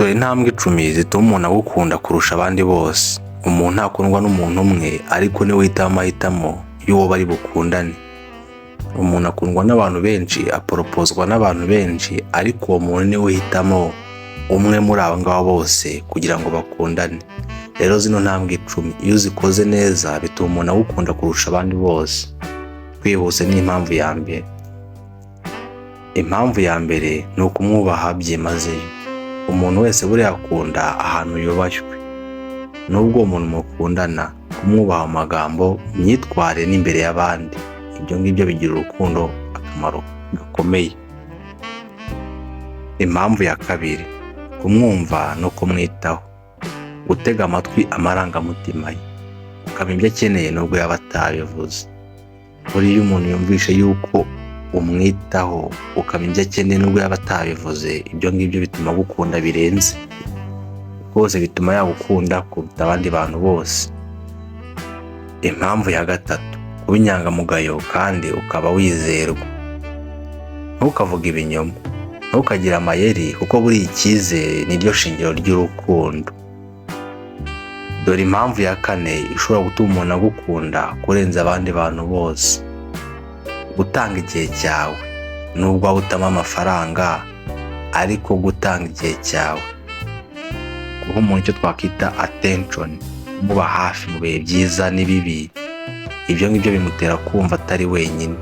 Dore intambwe 10 zituma umuntu agukunda kurusha abandi bose. Umuntu ntakundwa n'umuntu umwe, ariko niwe uhitamo amahitamo y'uwo bari bukundane. Umuntu akundwa n'abantu benshi, aporopozwa n'abantu benshi, ariko uwo muntu niwe uhitamo umwe muri abo ngabo bose kugira ngo bakundane. Rero zino ntambwe 10 iyo uzikoze neza bituma umuntu agukunda kurusha abandi bose. Twihuse n'impamvu ya mbere. Impamvu ya mbere ni ukumwubaha byimazeyo. Umuntu wese buriya akunda ahantu yubashywe. Nubwo uwo muntu mukundana, kumwubaha mu magambo, mu myitwarire n'imbere y'abandi, ibyo ngibyo bigira urukundo akamaro gakomeye. Impamvu ya kabiri, kumwumva no kumwitaho. Gutega amatwi amarangamutima ye, ukamenya ibyo akeneye nubwo yaba atabivuze. Buriya iyo umuntu yumvishe yuko umwitaho, ukamenya ibyo akeneye nubwo yaba atabivuze, ibyo ngibyo bituma agukunda birenze. Rwose bituma yagukunda kuruta abandi bantu bose. Impamvu ya gatatu, kuba inyangamugayo kandi ukaba wizerwa. Ntukavuge ibinyoma, ntukagire amayeri, kuko buriya icyizere ni ryo shingiro ry'urukundo. Dore impamvu ya kane ishobora gutuma umuntu agukunda kurenza abandi bantu bose. Gutanga igihe cyawe, nubwo waba utama amafaranga, ariko gutanga igihe cyawe, guha umuntu icyo twakwita attention, kumuba hafi mu bihe byiza n'ibibi, ibyo ngibyo bimutera kumva atari wenyine.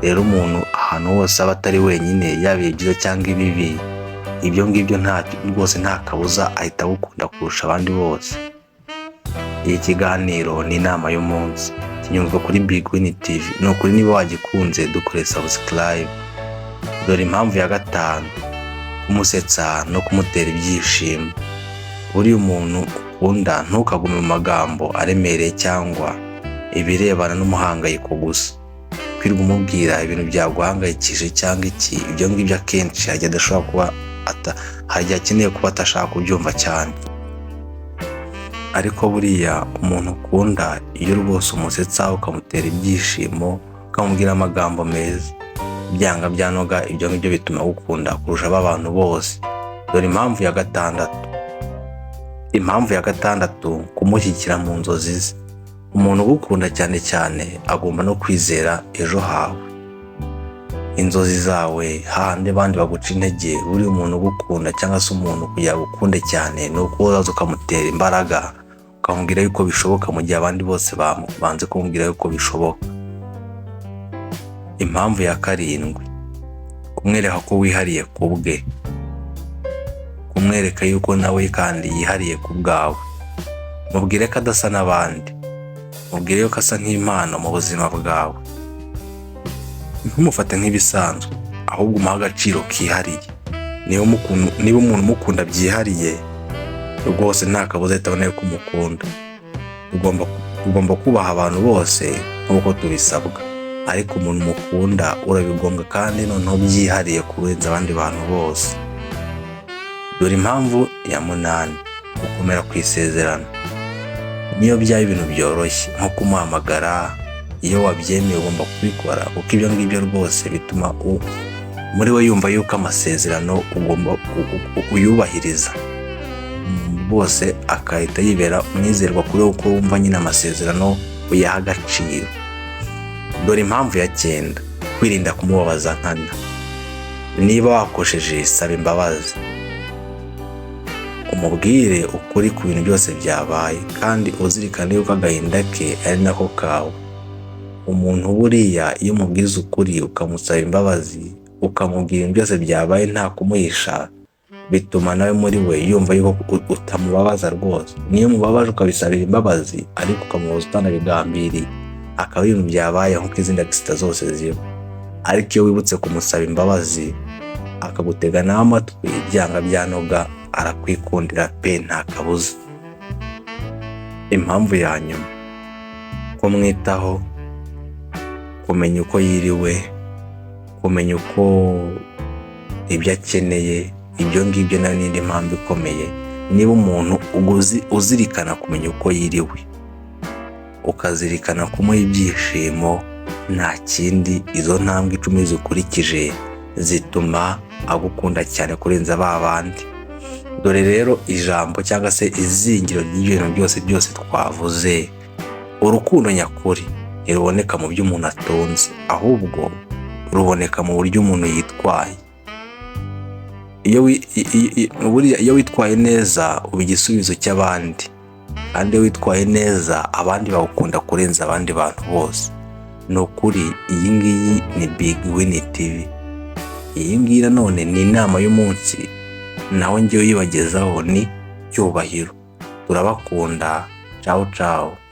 Rero umuntu ahantu hose aba atari wenyine, yaba ibihe byiza cyangwa ibibi, ibyo ngibyo nta rwose nta kabuza ahita agukunda kurusha abandi bose. Iki kiganiro ni inama y'umunsi kinyuzwa kuri Big Win TV. Ni ukuri niba wagikunze dukore subscribe. Dore impamvu ya gatanu, kumusetsa no kumutera ibyishimo. Buriya umuntu ukunda ntukagume mu magambo aremereye cyangwa ibirebana n'umuhangayiko gusa. Kwirirwa umubwira ibintu byaguhangayikishije cyangwa iki, ibyo ngibyo akenshi hari igihe adashobora kuba hari igihe akeneye kuba atashaka kubyumva cyane. Ariko buriya umuntu ukunda iyo rwose umusetsa, ukamutera ibyishimo, ukamubwira amagambo meza, byanga byanoga ibyo ngibyo bituma agukunda kurusha aba bantu bose. Dore impamvu ya gatandatu. Impamvu ya gatandatu, kumushyigikira mu nzozi ze. Umuntu ugukunda cyane cyane agomba no kwizera ejo hawe, inzozi zawe, hahandi abandi baguca intege. Buriya umuntu ugukunda cyangwa se umuntu kugira ngo agukunde cyane ni uko uzaza ukamutera imbaraga, ukamubwira yuko bishoboka mu gihe abandi bose banze kumubwira yuko bishoboka. Impamvu ya karindwi, kumwereka ko wihariye ku bwe, kumwereka yuko nawe kandi yihariye ku bwawe. Mubwire ko adasa n'abandi, mubwire yuko asa nk'impano mu buzima bwawe. Ntumufate nk'ibisanzwe, ahubwo umuhe agaciro kihariye. Niba umuntu umukunda byihariye, rwose nta kabuza ahita abona yuko umukunda. Tugomba kubaha abantu bose nk'uko tubisabwa, ariko umuntu mukunda urabigombwa kandi noneho byihariye kurenza abandi bantu bose. Dore impamvu ya munani, gukomera ku isezerano. Niyo byaba ibintu byoroshye nko kumuhamagara, iyo wabyemeye ugomba kubikora, kuko ibyo ngibyo rwose bituma muri we yumva yuko amasezerano ugomba uyubahiriza. Bose akahita yibera umwizerwa kuri we, kuko wumva nyine amasezerano uyaha agaciro. Dore impamvu ya cyenda, kwirinda kumubabaza nkana. Niba wakosheje, saba imbabazi, umubwire ukuri ku bintu byose byabaye, kandi uzirikane yuko agahinda ke ari nako kawe. Umuntu buriya iyo umubwiza ukuri, ukamusaba imbabazi, ukamubwira ibintu byose byabaye nta kumuhisha, bituma nawe muri we yumva yuko utamubabaza rwose. Niyo umubabaje ukabisabira imbabazi, ariko ukamubaza utanabigambiriye, akaba ibintu byabaye nk'uko izindi accident zose ziba, ariko iyo wibutse kumusaba imbabazi akagutega nawe amatwi, byanga byanoga arakwikundira pe, nta kabuza. Impamvu ya nyuma, kumwitaho, kumenya uko yiriwe, kumenya uko ibyo akeneye, ibyo ngibyo nayo n'indi mpamvu ikomeye. Niba umuntu uzirikana kumenya uko yiriwe, ukazirikana kumuha ibyishimo, nta kindi, izo ntambwe 10 zikurikije zituma agukunda cyane kurenza ba bandi. Dore rero ijambo cyangwa se izingiro ry'ibintu byose byose twavuze: urukundo nyakuri ntiruboneka mu byo umuntu atunze, ahubwo ruboneka mu buryo umuntu yitwaye. Buriya iyo witwaye neza uba igisubizo cy'abandi, kandi iyo witwaye neza abandi bagukunda kurenza abandi bantu bose. Ni ukuri, iyi ngiyi ni Big Win TV. Iyi ngiyi nanone ni inama y'umunsi, naho ngewe uyibagezaho ni Cyubahiro. Turabakunda, cawu cawu.